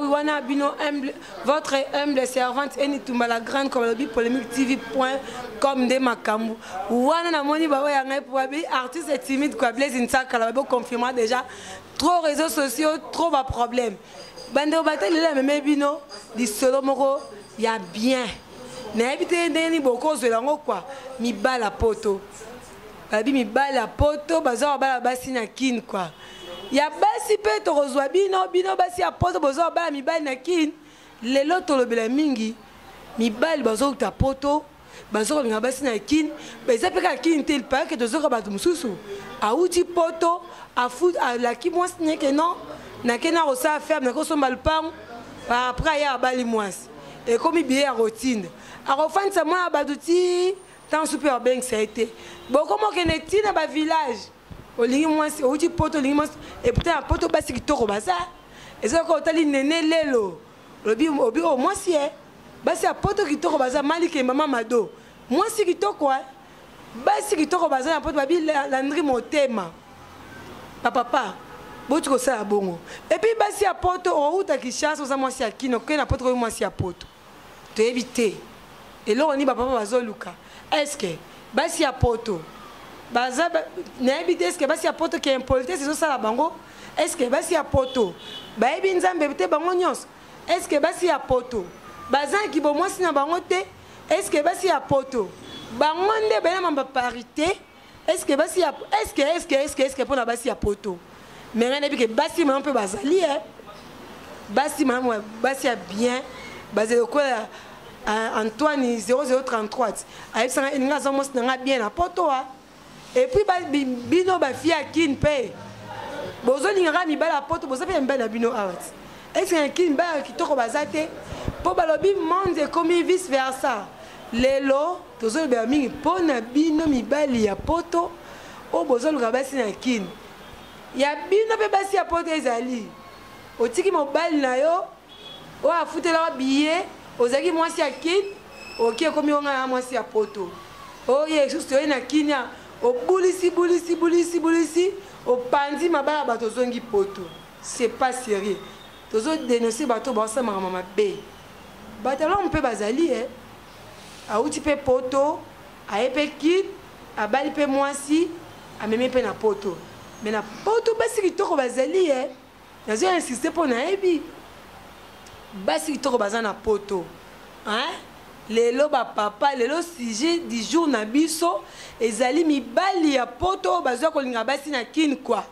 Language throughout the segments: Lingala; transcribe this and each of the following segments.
Maui wana bino humble, votre humble servante Eni Tumba la grande comme lobi polémique TV point com nde makambo wana namoni baoyo ya ngai po babi artiste timide quoi Blaise Nsakala babi confirma déjà trop réseaux sociaux trop ba problème bandeko batali lelo ameme bino lisolo moko ya bien nayebi te ndenge nini bokozwela yango kua mibala poto babi mibali ya poto baza kobala basi na kin kua ya basi mpe tokozwa bino bino basi ya poto boza kobala mibali na kin lelo tolobela mingi mibali bazouta poto baza kolinga basi na kin eza mpe kaka kin te lipayake tozoka bato mosusu awuti poto alaki mwasi na ye ke non nake na kosala ferme nake kosomba lupango par après aye abali mwasi ekomi biye ya kotinda akofandisa mwana bato ti ntango mosusu mpe babengisa ye te bokoma okende ti na bavillage olingi mwasi outi poto olingi mwasi eputa na poto basi kitoko baza eza lokola otali nene lelo olobi obi oyo oh, mwasi e basi ya poto kitoko baza malike mama mado mwasi kitoko e basi kitoko baza na poto babi landri motema bapapa boti kosala bongo epuis basi ya poto outa kinshasa oza mwasi ya kino okei na poto koyi mwasi ya poto toyebi te eloko nini bapapa bazoluka estce basi ya poto baza nayebi te estce basi ya poto ke impolitesse ezosala bango estce basi ya poto bayebi nzambe te bango nyonso estce basi ya poto bazangi bomwasi na bango te estce basi ya poto bango nde bayina mamba parité Est-ce que basi ya est-ce que est-ce que est-ce que est-ce que pona basi ya poto mais ngai nayebi ke basi malamu mpe bazali e basi malamu basi ya bien bazali lokola euh, Antoine 0033 ayebisa ngai elingi aza mwasi na ngai bien na poto a et puis bino bafille ya kin mpe bozolinga kaka mibali ya poto boza mpe ya mibali na bino awa ti eske na kin mibali ya kitoko baza te mpo balobi monde ekomi vice versa lelo tozolobela mingi mpo na bino mibali ya poto oyo bozoluka basi na kini ya bino mpe basi ya poto ezali otiki mobali na yo oyo afutelaka biye ozalaki mwasi ya kini oki ekomi onga na mwasi ya poto oye lisusu toye na kinia obulisi bulisi bulisi bulisi opanzi mabala bato ozongi poto c'est pas sérieux tozodenonse bato baosala makambo mabe bato alamu mpe bazali e awuti mpe poto aye mpe kin abali mpe mwasi amemi mpe na poto me na poto basi kitoko bazali e nazo insiste mpo nayebi basi kitoko baza na poto hein? lelo bapapa lelo sujet du jour na biso ezali mibali ya poto oyo bazwa kolinga basi na kin kua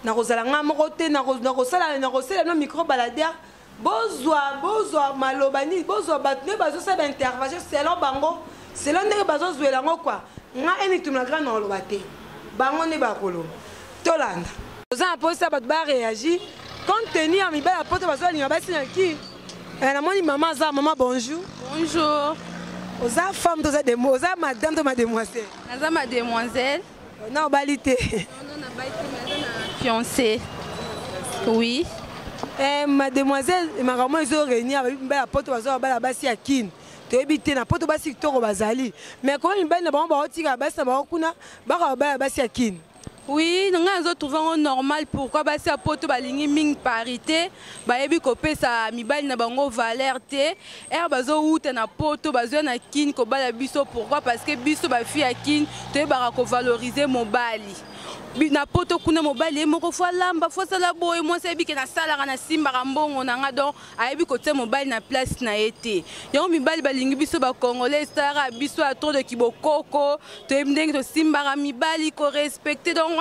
nakozala ngai moko te nakosala nakosala no micro baladeur bozwa bozwa maloba nini bozwa bato nde bazosala baintervention selon bango selon ndenge bazozwela yango kua nga enitum na grand nakoloba te bango nde bakoloba tolanda oza na mposa bato baréagir compte tenu ya mibali ya poto bazolinga basi na ki eh, namoni mama aza mama bonjour bonjour oza femme to oza demo oza madame to mademoiselle naza mademoiselle na obali te fiancé oui eh, mademoiselle makambo ezo réunir mibali ya poto baza babala basi ya kine toyebi te na poto basi kitoko bazali mais komi mibali na bango baotika basi na bango kuna baka babala basi ya kine oui ngai nazotrouve yango normal pourquoi basi ya poto balingi mingi parité bayebi kopesa mibali na bango valeur te ere bazowuta na poto bazoya na kine kobala biso pourquoi parce que biso bafille ya kine toyebaka kovalorize mobali na poto kuna mobali ye moko fo alamba fo asala boye mwasi ayebi ke nasalaka nasimbaka mbongo na nga donc ayebi kotia mobali na place na ye te yango mibali balingi biso bacongolais esalaka biso ya trop de kibokoko toyebi ndenge tosimbaka mibali korespecte donc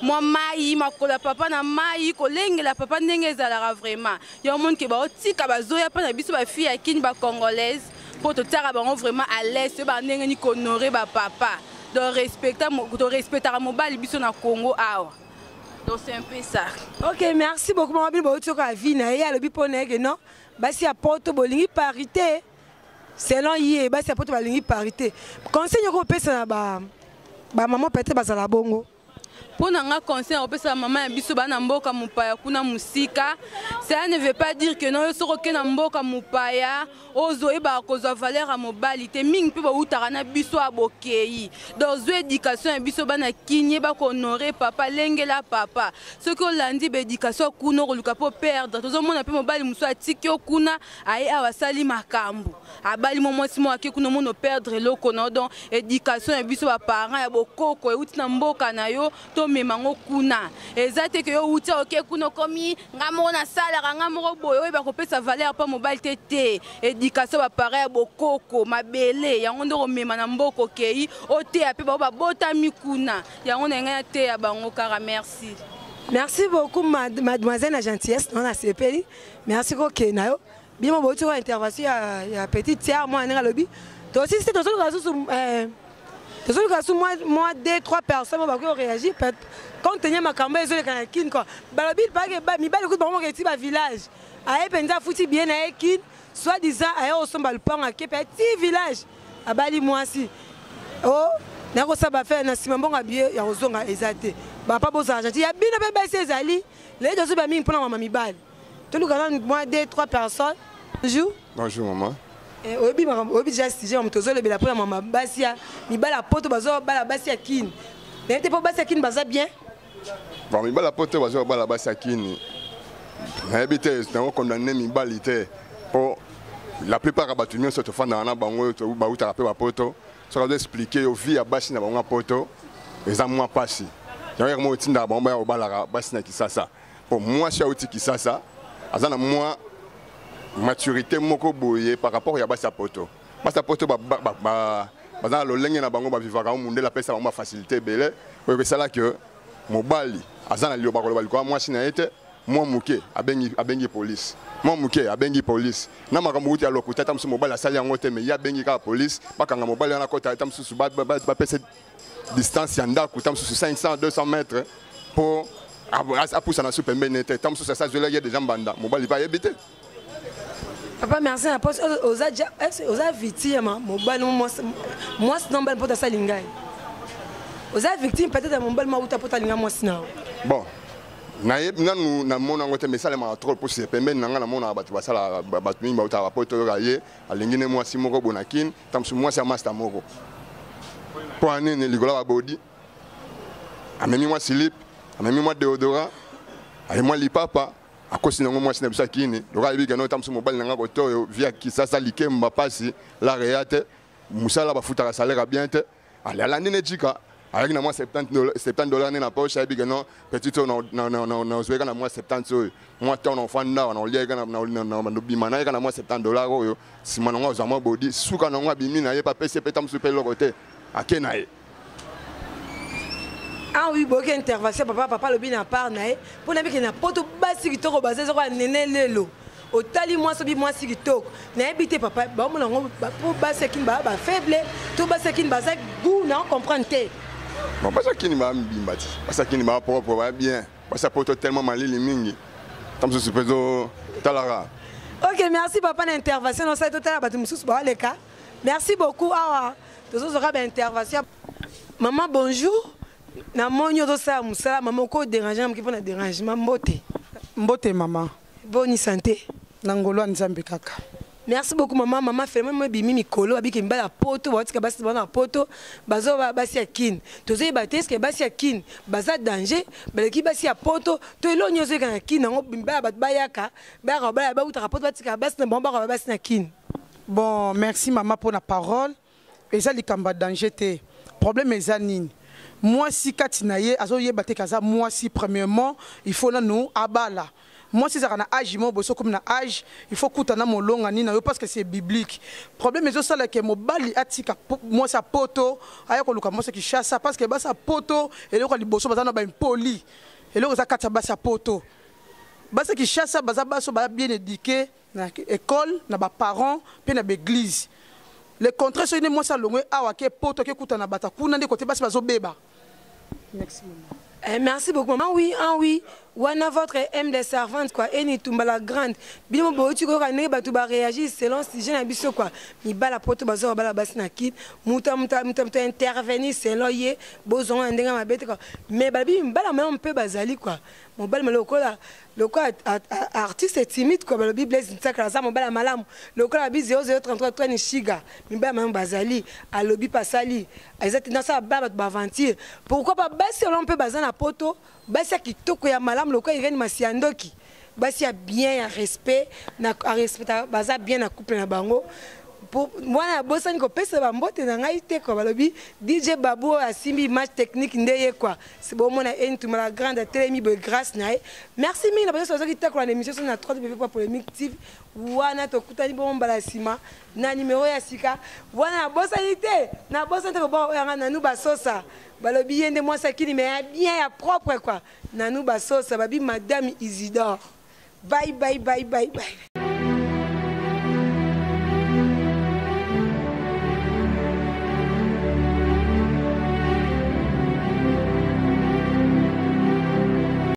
mwa mai makolo ya papa na mai kolengela papa ndenge ezalaka vraiment yango moni ke baotika bazoya mpo na biso bafille ya kini bacongolaise mpo totiaka bango vraiment à l'aise toyebaka ndenge nini kohonore bapapa donc torespectaka mobali biso na congo awa donc c'est un peu ça ok merci beaucoup mama bino bauti oka vie na ye alobi mpo na ye ke non basi ya poto bolingi parité selon ye basi ya poto balingi parité conseil nyoko opesa na bamama peut-être bazala bongo. Mpo na nga, conseil na kopesa mama ya biso bana mboka mopaya kuna mosika, cela ne veut pas dire que non, yo soki oke na mboka mopaya, ozoyebaka kozwa valeur ya mobali te. Mingi mpe bautaka na biso ya bokei. Donc zwa éducation ya biso bana Kini, yeba kohonorer papa, lengela papa. Soki olandi baéducation kuna, okoluka mpo perdre. Tozomona mpe mobali mosusu atiki yo kuna, aye awa, asali makambo, abali mo mwasi mo, ake kuna, omona operdre eloko na yo. Donc éducation ya biso baparent ya bokoko euti na mboka na yo, tomema yango kuna. Eza te ke yo outi, oke kuna, okomi nga moko nasalaka, nga moko boye, oyeba kopesa valeur mpa mobali te. Te, éducation baparent ya bokoko mabele, yango nde komema na mboka okei, oteya mpe bao babotami kuna. Yango na ngai nateya bango kaka. Merci. Merci beaucoup, mademoiselle, na gentillesse na nasepeli. Merci. Kokende na yo bino bouti ko intervention ya petite tiare mwana ndenge alobi. Tosisi te, tozoluka susu, tozoluka su mwa deux trois personnes oyo bakoki koréagir compte tenu makambo ezoleka na Kine quoi. Balobi pake mibali kutu bango moko eti bavillage, aye mpenza, afuti bien na ye Kine, soit disant aye kosomba lupango, ake mpe ti village, abali mwasi o nakosala bafere na nsima, mbongo abie ya kozonga eza te. Bapa, bozala gentil ya bino mpe basi ezali lelo, tozoba mingi mpona mama mibali. Toluka nanu mwa deux trois personnes. Bonjour. Bonjour, maman. Oyebi makambo, oyebi déjà sujet makambo tozolobela mpona mama basi ya mibali ya poto bazobala basi ya Kini. Nayebi te mpo basi ya Kini baza bien. Bon, mibali ya poto bazobala basi ya Kini, nayebi te, nango condamner mibali te, mpo la plupart ya bato nyonso tofandaka na bango oyo bautaka mpe bapoto, soki azo expliquer yo vie ya basi na bango ya poto, eza mwa mpasi. Yango yaka moko etindaka bango baya kobalaka basi na Kisasa, mpo mwasi auti Kisasa aza na mwa maturité moko boye par rapport ya basi ya poto. Basi ya poto baza na lolenge na bango bavivaka. Mundele apesa bango bafacilité ebele oyo esalaki mobali aza na liloba koloba likolo ya mwasi na ye te. Mwa moke abengi, abengi police, mwa moke abengi police na makambo kuti ya lokuta. Ata mosusu mobali asali yango te, mais ye abengi kaka police, bakanga mobali wana, kota ata mosusu bapesa distance ya ndako, ta mosusu 500 200 mètres, mpo apusana su pembeni te. Ta mosusu asazwelaki ye déjà mbanda, mobali mpe ayebi te. Papa, merci na poste. Oza oza victime mobali, mwasi na mobali mpo asali ngai, oza victime peut-être ya mobali mauta mpo alinga mwasi na yo? Bon, nayebi nanu namona yango te, mais esalemaka trop, mpo pembeni na ngai namonaka bato basalaka, bato mingi bautaka bapoto, oyoka ye alingi ne mwasi moko bona Kini, ta mosusu mwasi ya master moko. Mpo ya nini? Likolo ya babodi, amemi mwa slip, amemi mwa déodorant, aye mwa lipapa, akosi nango mwasi na biso akini. Loka ayebi keno ta mosusu mobali na nga kote oyo via Kisasa, likemba pasi, lareya te, mosala bafutaka salaire ya bien te. Ale alandi ne jika ayaki na mwa 70 $ nde na poche. Ayebi ke non, petit oyo nazweka na mwa 70 oyo, mwa ntango na ofanda awa, na oliaka na bima nayeka na mwa 70 $ oyo, nsima nango azwa mwa bodi, suka nango abimi na ye, mpe apesi ye mpe ta mosusu mpe eloko te, ake na ye. Ah oui, boyoki intervention papa. Papa alobi na part na ye mpo nayebiki na poto basi kitoko baza, ezoko ya nene. Lelo otali mwasi, obi mwasi kitoko, nayebi te papa, baomona yango mpo basi akini baa bafaible to basi akini baza goût na comprendre te? Bon, basi akini baa mibimba ti, basi akini baa propre, baa bien. Basi ya poto tellement malili mingi, ta mosusu mpe ezotalaka. Ok, merci papa na intervention. Nosali totala bato mosusu baoleka. Merci beaucoup. Awa tozozwaka baintervention. Mama, bonjour. Namoni ozosala mosala. Mama, oko déranger moki mpona dérangement. Mbote. Mbote, mama. Boni santé? Na ngolo ya Nzambe kaka. Merci beaucoup, mama. Mama, phénomène mo ebimi mikolo, babiki mibali ya poto baotika basi bana ya poto, bazoba basi ya Kine. Tozoyeba te, eske basi ya Kine baza danger, baleki basi ya poto, to eloko nyonso ezoleka na Kine yango mibali ya bato bayaka baya, bautaka poto, batikaka basi na bango, bakaka basi na Kine? Bon, merci mama mpona parole. Eza likambo ya danger te. Problème eza nini? Mwasi kati na ye azoyeba te kaza mwasi. Premièrement, il faut nanu abala mwasi. Ezalaka na age moko boye, soki okomi na age, il faut kutana molonga nini na yo, parce que c'est biblique. Problème ezosala ke mobali atika mwasi ya poto, aya koluka mwasi ya Kinshasa, parce que basi ya poto, eloko ya liboso, baza na baimpoli. Eloko eza kati ya basi ya poto, basi ya Kinshasa baza basi oyo baza bien éduqué na école, na baparent mpe na baeglise. Le contraire, soki nde mwasi alongwe awa, ke poto, ake kutana bato kuna, nde kote basi bazobeba. Merci, mama. Eh, merci beaucoup, maman. Oui, ah oui. Wana votre humble servante quoi, Eni Tumba la grande. Bino bouti ko ndenge bato ba réagir selon sujet na biso quoi. Mibala poto bazo bala basi na kit, muta muta muta muta intervenir selon ye, bozonga ndenge mabete quoi. Mais babi mibala malamu mpe bazali quoi. Mobali malamu lokola lokola artiste timide quoi, balobi Blaise Nsakala aza mobali malamu. Lokola bi 0033 3 ni shiga, mibala malamu bazali, alobi pasali. Eza tendance à ba bato ba aventure. Pourquoi pas basi malamu mpe baza na poto? Basi ya kitoko ya malamu lokola Irène Masiandoki, basi ya bien ya respect na respecta baza bien na couple na bango. Mwana abosani kopesa bambote na ngai te kwa. Balobi DJ Babu oyo asimbi match technique nde ye kwa. Si bomona Entuma la grande atelemi boye grâce na ye. Merci mingi na bato bazaki takola na émission na 3W Polémique TV. Wana tokutani bongo mbala nsima na numero ya sika. Wana nabosani te, nabosani te koboka oyo yanga nanu basosa. Balobi ye nde mwasi akini mais ya bien ya propre quoi. Nanu basosa babi madame Isidore. Bye bye bye bye bye.